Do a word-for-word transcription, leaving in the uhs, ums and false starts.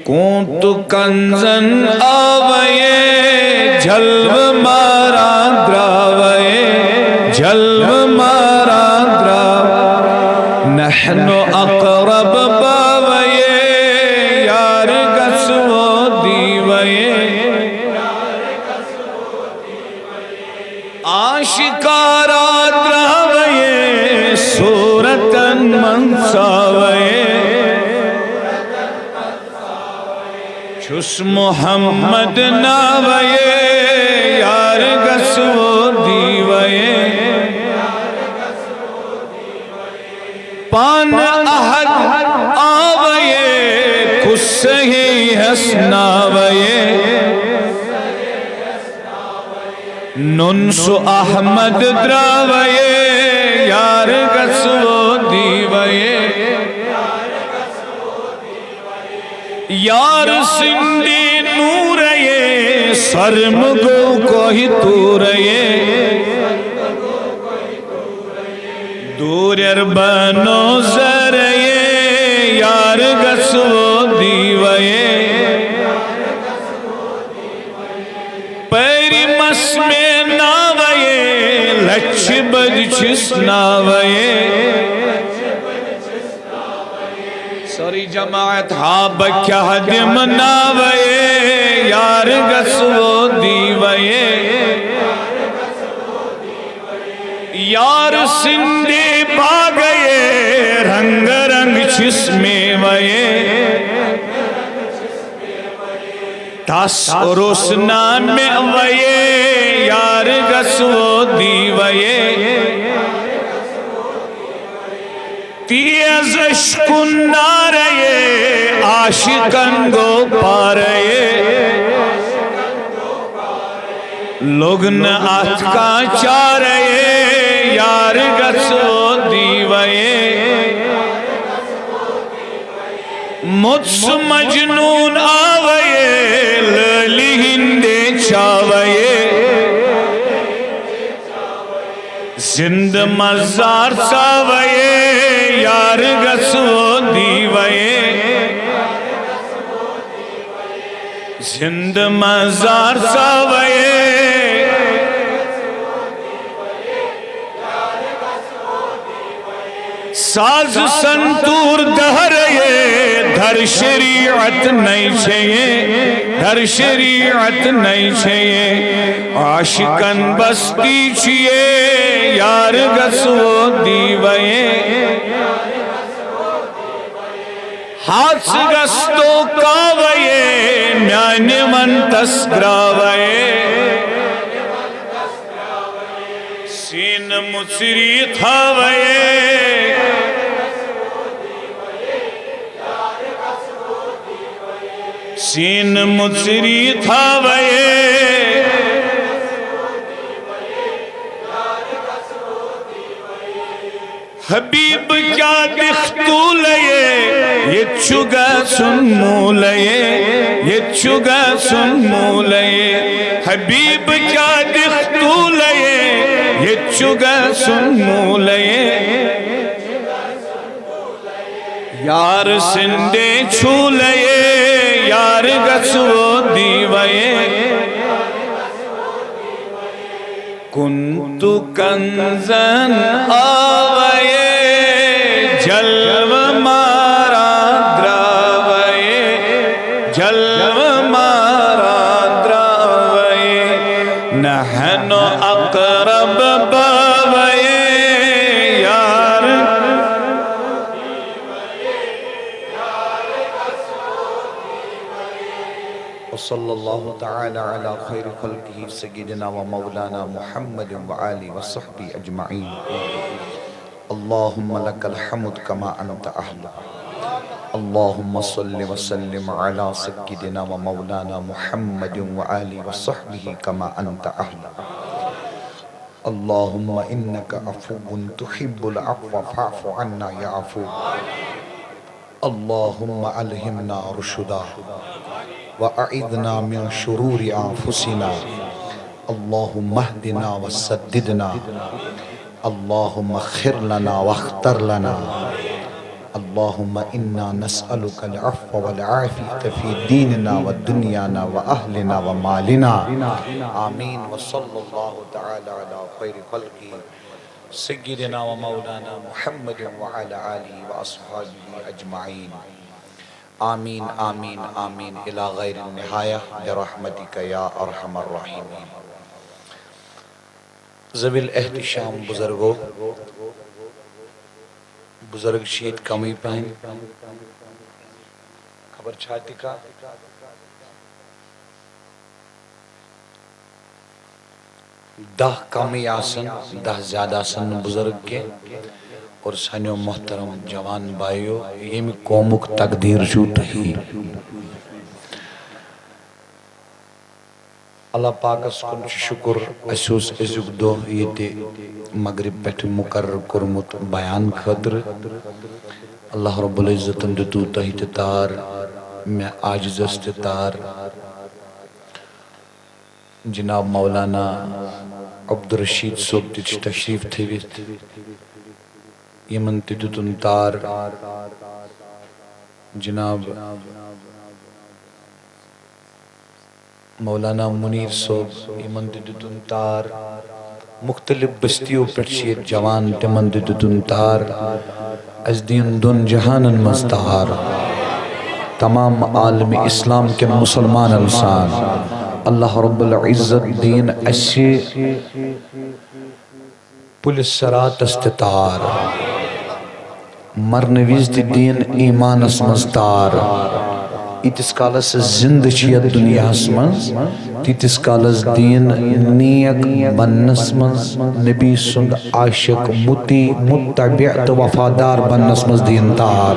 کنت کنزن آویے، جلو مارا دراویے، جلو مارا دراو۔ نحن اقرب باویے، یار گژھو دیویے۔ آشکارا دراویے، صورتن منساویے۔ چھس محمد ناویے، یار گژھو دیویے۔ پان احد آویے، کس ہی ہس ناویے۔ نن سو احمد دراویے، یار گژھو دیویے۔ یار سندی نورے، سرم گو کوہ تورے۔ دوریر بنو زرے، یار گژھو دیویے۔ پری مس میں ناویے، لچھ بد چھس ناویے۔ ساری جماعت، ہا بہ کیاہ دم ناویے، یار گژھو دیویے۔ یار سندی باغیے، رنگ رنگ چھس میویے۔ تس روس نامہ ویے، یار گژھو دیویے۔ تیز اشکن نارے، عاشقن گو پارے۔ لوگ نہ اتھ کا چارے، یار گژھو دیویے۔ متس مجنون آویے، لٲلی ہندے چاویے۔ زند مزار ژاویے، یار گژھو دیویے۔ زند مزار ژاویے۔ ساز سنتور دہرے، در شریعت نئی چھیے، در شریعت نئی چھیے۔ عاشقن بستی چھیے، یار گژھو دیویے۔ ہاتھ گستو کاویے، میانہ ونتس گراویے۔ سین مژری تھاویے۔ سین مژری تھاویے۔ حبیب کیا دکھ تولے، یت چھُ گژھُن مولے، یت چھُ گژھُن مولے۔ حبیب کیا دکھ تولے، یت چھُ گژھُن مولے۔ یار سندے چھولے، یار گژھو دیوے۔ کنت کنزا آوے، جلو مارا دراوے، جلو مارا دراوے۔ نحن اقرب باوے یار۔ وصلى الله تعالى على خير خلقه سيدنا ومولانا محمد وآله وصحبه أجمعين. اللهم لك الحمد كما أنت أهله. اللهم صل وسلم على سيدنا ومولانا محمد وآله وصحبه كما أنت أهله. اللهم إنك عفو تحب العفو فاعف عنا يا عفو. اللهم ألهمنا رشدا وأعذنا من شرور أنفسنا. اللهم اهدنا وسددنا. اللهم خر لنا واختر لنا. اللهم إنا نسألك العفو والعافية في ديننا ودنيانا وأهلنا ومالنا. آمين. وصلى الله تعالى على خير خلقه سيدنا ومولانا محمد وعلى آله وأصحابه أجمعين. آمين، آمين، آمين، إلى غير النهاية برحمتك يا أرحم الراحمين. ذوی الاحتشام بزرگو، بزرگ چھِ ییٚتہِ کمٕے پہن، خبر چھا تہِ کانٛہہ؟ دَہ کمٕے آسن، دَہ زیادٕ آسن نہٕ بزرگ کینٛہہ۔ اور سانیو محترم جوان بایو، ییٚمہِ قومُک تقدیر چھُو تُہی۔ اللہ پاکس کُن چھُ شُکر، اَسہِ اوس أزیُک دۄہ ییٚتہِ مغرب پٮ۪ٹھ مقرر کوٚرمُت بیان خٲطرٕ۔ اللہ رب العزتن دیُتوُ تۄہہِ تہِ تار، مےٚ عاجزس تہِ تار۔ جناب مولانا عبدالرشید صٲب تہِ چھِ تشریف تھٲوِتھ، یِمن تہِ دیُتُن تار۔ جناب مولانا منیر صٲب، یِمن تہِ دیُتُن تار۔ مختلف بستیو پٮ۪ٹھ چھِ ییٚتہِ جوان، تِمن تہِ دیُتُن تار۔ اَسہِ دِیِن دۄن جہانن منٛز تار۔ تمام عالم اسلام کٮ۪ن مسلمانن سان اللہ رب العزت دِیِن اَسہِ پُلہِ صراطس تہِ تار۔ مرنہٕ وِزِ تہِ دِیِن ایمانس منٛز تار۔ ییٖتِس کالس زِندٕ چھِ یتھ دُنیاہس منٛز، تیٖتِس کالس دِیِن نیک بننس منٛز، نبی سُنٛد عاشق، مُطیع، مُتبع تہٕ وفادار بننس منٛز دِیِن تار۔